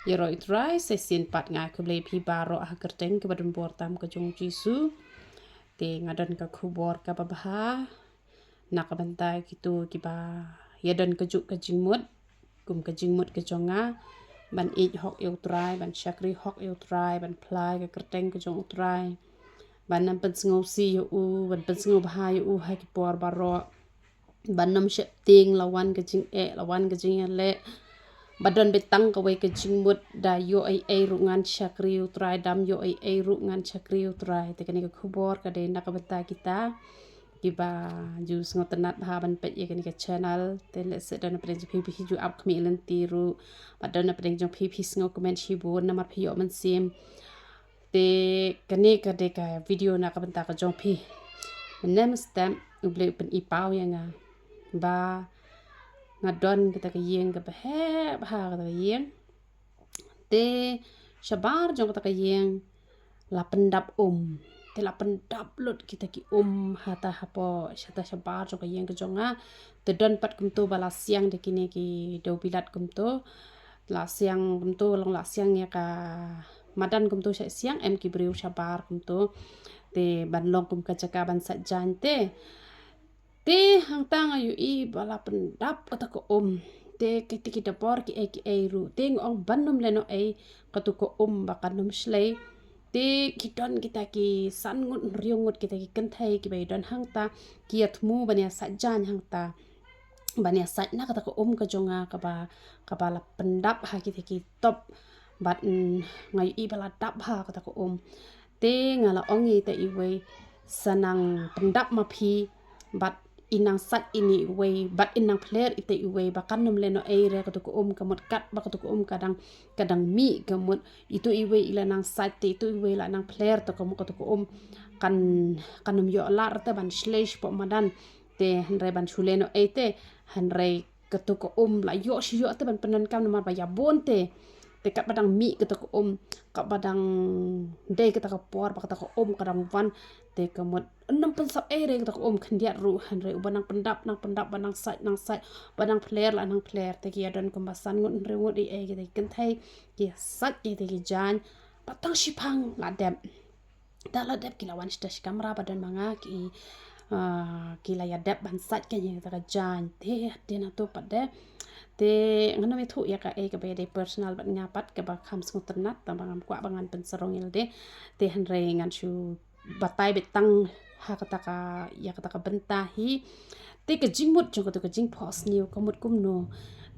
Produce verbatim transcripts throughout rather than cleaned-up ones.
Ïaroh ïa u Trai, sa shisien pat nga ai khublei ïa phi baroh ha ka kyrteng kaba donbor tam ka jong u Jisu. Te nga don ka khubor kaba bha na ka bynta kito kiba ïadon kajuh ka jingmut, kum ka jingmut ka jong nga, ban ïeit hok ïa u Trai, ban shakri hok ïa u Trai, ban phla ïa ka kyrteng ka jong u Trai, ban ym pynsngewsih ïa u, ban pynsngewbha ïa u ha ki por baroh, ban ym sheptieng la wan ka jingeh, la wan ka jingïaleh, ba don beit tang kawei ka jingmut, da ïoh ei ei ruh ngan shakri ïa u Trai, dam ïoh ei ei ruh ngan shakri ïa u Trai. Te kane ka khubor ka dei na ka bynta kita kiba ju sngewtynnat bha ban peit ïa kane ka channel. Te lehse don napdeng jong phi phi ju ap khmih lynti ruh, bad don napdeng jong phi phi sngew kmen shibun namar phi ïoh mynsiem. Te kane ka dei ka video na ka bynta ka jong phi. Mynne mynstep U Blei u pyni paw ïa nga ba nga don kata ka ïing kaba heh bha, kata ka ïing. Te shabar jong kata ka ïing la pyndap um. Te la pyndap lut kita ki um hata hapoh, shata shabar jong ka ïing ka jong nga. Te don pat kumto ba la siang da kine ki dewbilat kumto. La siang kumto, long la siang ïa ka madan kumto, sha siang em ki briew shabar kumto. Te ban long kum ka jaka ban sait jaiñ te. Te hangta nga ïohi ba la pyndap kata ka um. Te kita ki dabor kiei kiei ruh. Te nga ong ban ym lehnohei katu ka um ba kan ym shlei. Te ki don kita ki san ngut hynriew ngut kita ki kynthei kiba ïadon hangta, ki ïathmu ban ïa sait jaiñ hangta, ban ïa sait na kata ka um ka jong nga kaba, kaba la pyndap ha kita ki top. Bad, mm, nga ïohi ba la dap ha kata ka um. Te nga la ong ïa ita iwei, sa nang pyndap ma phi, bad in nang sait ine iwei, bad in nang phler ita iwei, ba kan ym lehnohei re katu ka um, ka mut katba katu ka um ka dang, ka dang mih, ka mut itu iwei i la nang sait te itu iwei la nang phler, te ka mut katu ka um kan, kan ym ïoh lad te ban shlei shapoh madan. Te hynrei ban shu lehnohei te, hynrei katu ka um la ïoh shi ïoh te ban pyndonkam namar ba ïa bun te. Te katba dang mih katu ka um, katba dang dei kata ka por ba kata ka um ka dang wan, te ka mut ym pynsap ei re kata ka um khyndiat ruh, hynrei uba nang pyndap, nang pyndap, ba nang sait, nang sait, ba nang phler, la nang phler. Te ki ïadon kumba san ngut hynriew ngut ei ei kita ki kynthei, ki ïa sait kita ki jaiñ, ba tang shiphang la dep. Te la dep ki la wan shata shi kamra ba don ma nga, ki, ah, ki la ïa dep ban sait ka ïing kata ka jaiñ. Te hadien hato pat de, te ngan ym ïathuh ïa kaei kaba ïadei personal bad nga pat kaba kham sngewtynnat, tang ba ngam kwah ba ngan pynsarong ïa lade. Te hynrei ngan shu batai beit tang ha kata ka, ïa kata ka bynta hi. Te ka jingmut jong katu ka jingphohsniew ka mut kumno?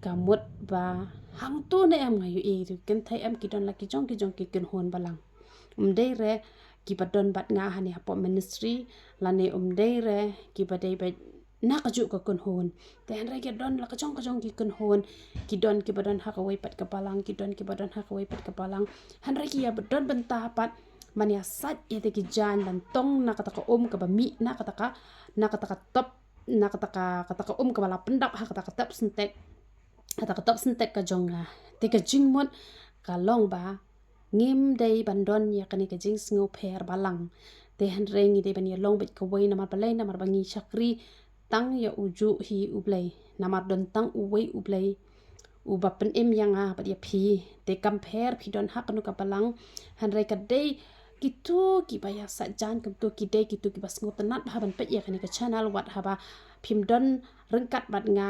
Ka mut ba hangto ne em nga ïohi tu kynthei em ki don la ki jong ki jong ki kynhun balang. Um dei re kiba don bad nga hane hapoh ministry, lane um dei re kiba dei beit na kajuh ka kynhun. Te hynrei ki don la ka jong ka jong ki kynhun, ki don kiba don ha kawei pat ka balang, ki don kiba don ha kawei pat ka balang. Hynrei ki ïa ba don bynta pat ban ïa sait ïa te ki jaiñ, ban tong na kata ka um kaba mih, na kata ka, na kata ka top, na kata ka, kata ka um kaba la pyndap ha kata ka top syntek, kata ka top syntek ka jong nga. Te ka jingmut ka long ba ngim dei ban don ïa kane ka jingsngewpher balang. Te hynrei ngi dei ban ïa long beit kawei, namar balei? Namar ba ngi shakri tang ïa ujuh hi U Blei. Namar don tang uwei U Blei uba pynim ïa nga bad ïa phi. Te kam pher phi don ha kano ka balang, hynrei ka dei kito kiba ïa sait jaiñ kumto ki dei kito kiba sngewtynnat bha ban peit ïa kane ka channel, wat haba phim don ryngkat bad nga,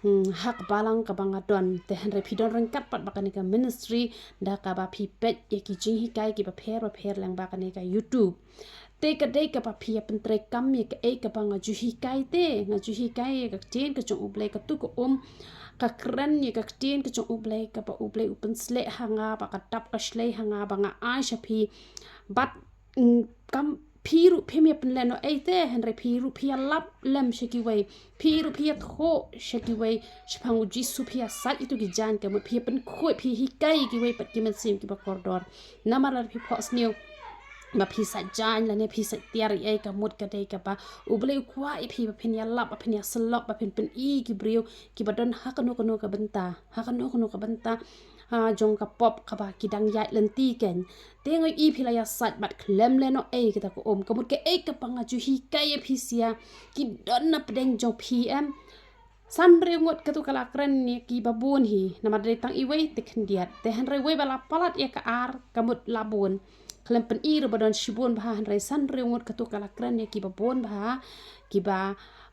hmm, ha ka balang kaba nga don. Te hynrei phi don ryngkat pat bad kane ka ministry da kaba phi peit ïa ki jinghikai kiba pher bapher lyngba kane ka YouTube. Te ka dei kaba phi ïa pyntreikam ïa kaei kaba nga ju hikai te, nga ju hikai ïa ka ktien ka jong U Blei, katu ka um ka kren ïa ka ktien ka jong U Blei, kaba U Blei u pynsleh ha nga, ba ka dap ka shlei ha nga ba nga ai sha phi. Bad, mm, kam phi ruh phim ïa pynlehnohei te, hynrei phi ruh phi ïa lap lem sha kiwei, phi ruh phi ïathuh sha kiwei shaphang U Jisu, phi ïa sait ïa tu ki jaiñ, ka mut phi ïa pynkhuid, phi hikai ïa kiwei pat ki mynsiem kiba kordor. Namar lada phi phohsniew ba phi sait jaiñ lane phi sait tiar ïa ei, ka mut ka dei kaba U Blei u kwah ïa phi ba phin ïa lap, ba phin ïa syllok, ba phin pyni ki briew kiba don ha kano kano ka bynta, ha kano kano ka bynta, ha, jong ka pop kaba ki dang ïaid lynti kein. Te nga ïohi phi la ïa sait bad khlem lehnohei kata ka um. Ka mut kaei kaba nga ju hikai ïa phi sia, ki don na pdeng jong phi em. San hynriew ngut katu ka la kren ïa ki babun hi, namar dei tang iwei te khyndiat. Te hynrei wei ba la palat ïa ka ar ka mut la bun. Khlem pyn-i ruh ba don shibun bha, hynrei san hynriew ngut katu ka la kren ïa ki babun bha, kiba,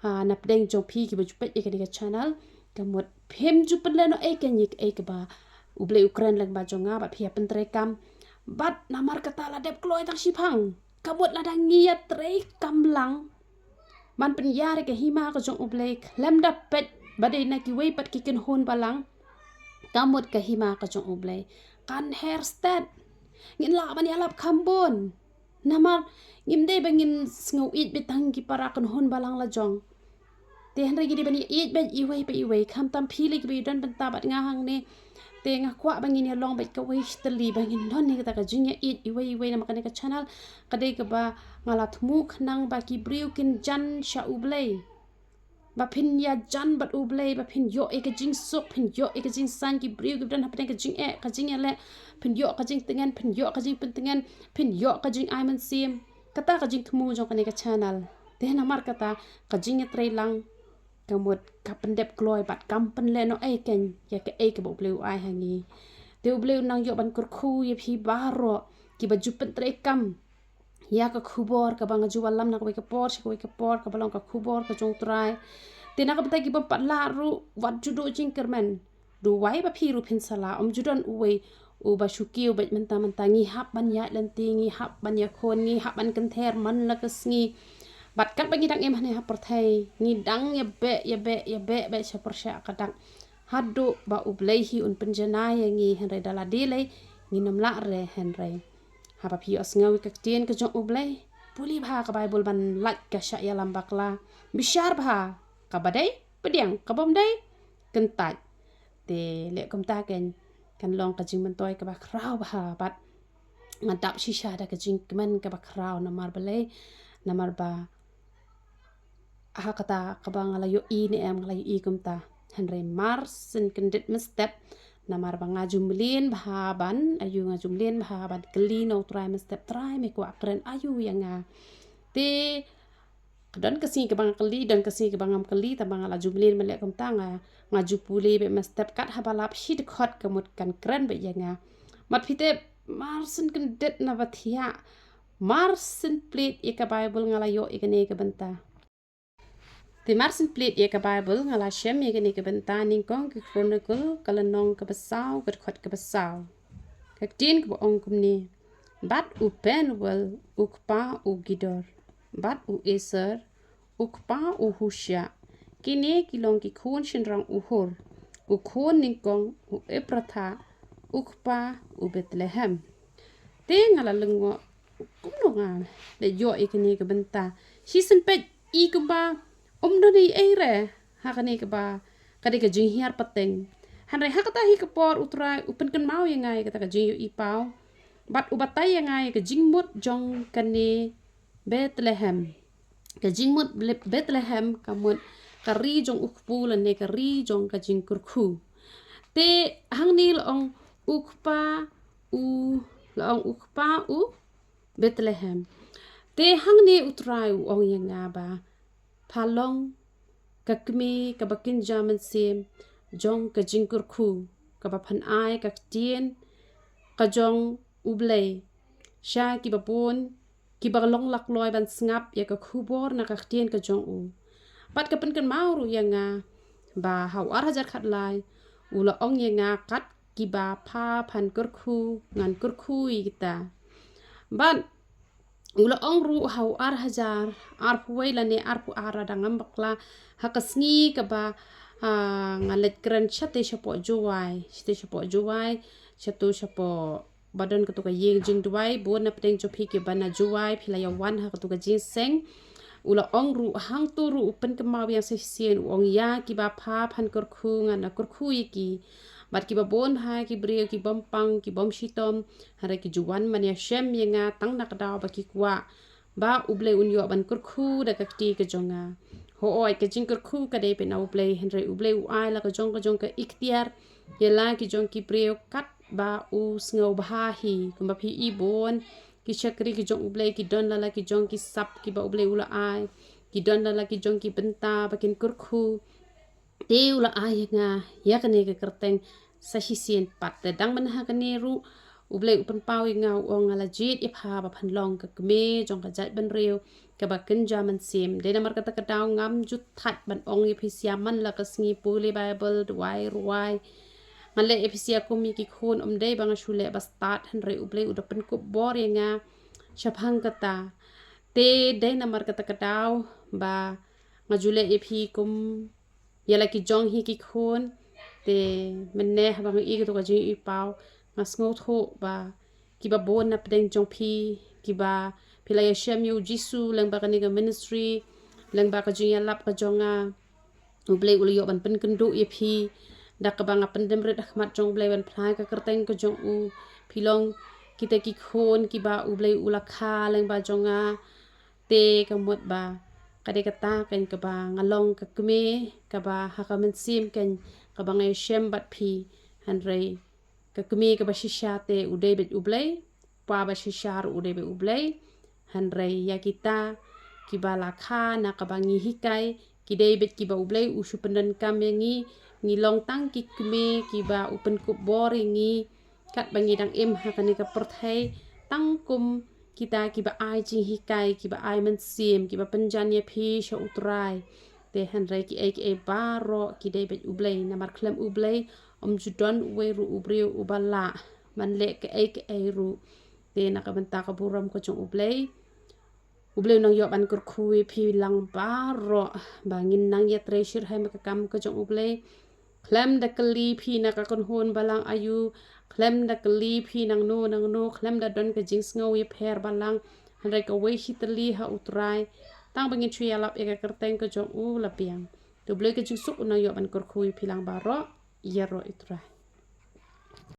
ah, na pdeng jong phi kiba ju peit ïa kane ka channel. Ka mut phim ju pynlehnohei kein ïa kaei kaba U Blei u kren lyngba jong nga, bad phi ïa pyntreikam. Bad namar kata la dep kloi tang shiphang. Ka mut lada ngi ïa treikam lang, ban pynïar ïa ka hima ka jong U Blei, khlem da peit ba dei na kiwei pat ki kynhun balang. Ka mut ka hima ka jong U Blei kan her stet. Ngin lah ban ïalap kham bun. Namar ngim dei ba ngin sngew ïeit beit tang ki para kynhun balang la jong. Te hynrei ngi dei ban ïeit beit iwei pa iwei, khamtam phi lei kiba ïadon bynta bad nga hangne. Te nga kwah ba ngin ïalong beit kawei shi tylli, ba ngin don ïa kata ka jingïeit iwei iwei, namar kane ka channel ka dei kaba nga la thmu khnang ba ki briew kin jan sha U Blei. Ba phin ïajan bad U Blei, ba phin ïoh ïa ka jingsuk, phin ïoh ïa ka jingsan, ki briew kiba don hapdeng ka jingeh, ka jingeh leh, phin ïoh ka jingtngen, phin ïoh ka jingpyntngen, phin ïoh ka jingai mynsiem. Kata ka jingthmu jong kane ka channel. Te namar kata ka jingïatreilang, ka mut ka pyndep kloi bad kam pynlehnohei kein ïa kaei kaba U Blei u ai ha ngi. Te U Blei u nang ïoh ban kyrkhu ïa phi baroh kiba ju pyntreikam ïa ka khubor kaba nga ju wallam na kawei ka por sha kawei ka por, kaba long ka khubor ka jong U Trai. Te na ka bynta ki bym pat lah ruh, wat ju duh jingkyrmen. Duwai ba phi ruh phin sa lah, ym ju don uwei uba shu kiew beit mynta mynta. Ngi hap ban ïaid lynti, ngi hap ban ïakhun, ngi hap ban kynthei man la ka sngi. Bad katba ngi dang im hangne ha pyrthei, ngi dang ïabeh ïabeh ïabeh beit sha pyrshah ka dak, haduh ba U Blei hi un pynjanai ïa ngi. Hynrei da lade lei ngin ym lah re. Hynrei haba phi ïohsngew ïa ka ktien ka jong U Blei, pule bha ka Baibl ban lait ka shah ïalam bakla. Bishar bha, kaba dei pdiang, ka bym dei kyntait. Te leh kumta kein kan long ka jingmyntoi kaba khraw bha bad nga dap shisha da ka jingkmen kaba khraw. Namar balei? Namar ba ha kata kaba nga la ïohi ne em, nga la ïohi kumta. Hynrei mar syn kyndit mynstep, namar ba nga ju mlien bha ban, aïu nga ju mlien bha ban kylli na U Trai mynstep, Trai me kwah kren aïu ïa nga. Te ka don ka sngi kaba nga kylli, don ka sngi kaba ngam kylli, tangba nga la ju mlien ban leh kumta. Nga, nga ju pule beit mynstep, kat haba lap shi dkhot ka mut kan kren beit ïa nga. Bad phi tip, mar syn kyndit na ba thiah, mar syn plied ïa ka Baibl nga la ïoh ïa kane ka bynta. Te mar syn plied ïa ka Baibl nga la shem ïa kane ka bynta, Nyngkong ki Chronicle, ka lynnong kaba saw, ka dkhot kaba saw. Ka ktien kaba ong kumne: Bad u Penuel, u kpa u Gedor, bad u Eser, u kpa u Hushia, kine ki long ki khun shynrang u Hur, u khun nyngkong u Ephratha, u kpa u Bethlehem. Te nga la lyngngoh, kumno nga la ïoh ïa kane ka bynta? Shisien peit i kumba ym don ei ei re ha kane kaba ka dei ka jinghiar pateng. Hynrei ha kata hi ka por U Trai u pynkynmaw ïa nga ïa kata ka jingïohi paw, bad u batai ïa nga ïa ka jingmut jong kane Bethlehem. Ka jingmut Ble-, Bethlehem ka mut ka ri jong u kpu lane ka ri jong ka jingkyrkhu. Te hangne la ong u kpa u, la ong u kpa u Bethlehem. Te hangne U Trai u ong ïa nga ba pha long ka kmie kaba kynja mynsiem jong ka jingkyrkhu, kaba phan ai ka ktien ka jong U Blei sha kiba bun kiba long lakloi ban sngap ïa ka khubor na ka ktien ka jong u. Bad ka pynkynmaw ruh ïa nga ba ha u ar hajar khatlai u la ong ïa nga, kat kiba pha phan kyrkhu ngan kyrkhu ïa kita. Bad u la ong ruh ha u ar hajar arphew wei lane arphew ar, lada ngam bakla, ha ka sngi kaba, ah, nga leit kren shate shapoh Jowai, shate shapoh Jowai, shato shapoh ba don katu ka ïing jingduwai. Bun na pdeng jong phi kiba na Jowai phi la ïa wan ha katu ka jingïaseng. U la ong ruh hangto ruh, u pynkynmaw biang sa shisien, u ong ïa kiba pha phan kyrkhu ngan ïa kyrkhu ïa ki. Bad kiba bun bha ki briew ki bym pang ki bym shitom, hynrei ki ju wan ban ïashem ïa nga tang na ka daw ba ki kwah ba U Blei un ïoh ban kyrkhu da ka kti ka jong nga. Hooid, ka jingkyrkhu ka dei peit na U Blei, hynrei U Blei u ai la ka jong ka jong ka iktiar ïa la ki jong ki briew kat ba u sngewbha hi. Kumba phi i, bun ki shakri ki jong U Blei ki don la la ki jong ki sap kiba U Blei u la ai, ki don la la ki jong ki bynta ba kin kyrkhu. Te u la ai ïa nga ïa kane ka kyrteng sa shisien pat. Te dang mynta ha kane ruh U Blei u pynpaw ïa nga, u ong nga la jied ïa pha ba phan long ka kmie jong ka jaitbynriew kaba kynja mynsiem. Dei namar kata ka daw ngam ju thait ban ong ïa phi sha man la ka sngi pule Baibl, duwai, ruwai. Nga leh ïa phi sha kum ïa ki khun, ym dei ba nga shu leh ba stad, hynrei U Blei u da pynkup bor ïa nga shaphang kata. Te dei namar kata ka daw ba nga ju leh ïa phi kum ïa la ki jong hi ki khun. Te mynne haba nga ïohi kato ka jingïohi paw, nga sngewthuh ba kiba bun na pdeng jong phi, kiba phi la ïashem ïa U Jisu lyngba kane ka ministry, lyngba ka jingïalap ka jong nga, U Blei u la ïoh ban pynkynduh ïa phi. Da kaba nga pyndem rit ha khmat jong U Blei ban phla ïa ka kyrteng ka jong u, phi long kita ki khun kiba U Blei u la kha lyngba jong nga. Te ka mut ba ka dei kata keiñ kaba nga long ka kmie kaba ha ka mynsiem keiñ kaba nga ïashem bad phi. Hynrei ka kmie kaba shisha te u dei beit U Blei, pa ba shisha ruh u dei beit U Blei. Hynrei ïa kita kiba la kha na kaba ngi hikai, ki dei beit kiba U Blei u shu pyndonkam ïa ngi. Ngi long tang ki kmie kiba u pynkup bor ïa ngi, katba ngi dang im ha kane ka pyrthei, tang kum kita kiba ai jinghikai, kiba ai mynsiem, kiba pynjan ïa phi sha U Trai. Te hynrei kiei kiei baroh ki dei beit U Blei, namar khlem U Blei ym ju don uwei ruh u briew uba lah ban leh kiei kiei ruh. Te na ka bynta ka burom ka jong U Blei, U Blei u nang ïoh ban kyrkhu ïa phi lang baroh ba ngin nang ïatrei shyrkhei ma ka kam ka jong U Blei. Khlem da kylli phi na ka kynhun balang aïu, khlem da kylli phi nangno nangno, khlem da don ka jingsngew ïapher balang, hynrei kawei shi tylli ha U Trai, tang ba ngin shu ïalap ïa ka kyrteng ka jong u la biang. Te U Blei ka jingsuk u nang ïoh ban kyrkhu ïa phi lang baroh. Ïaroh ïa U Trai.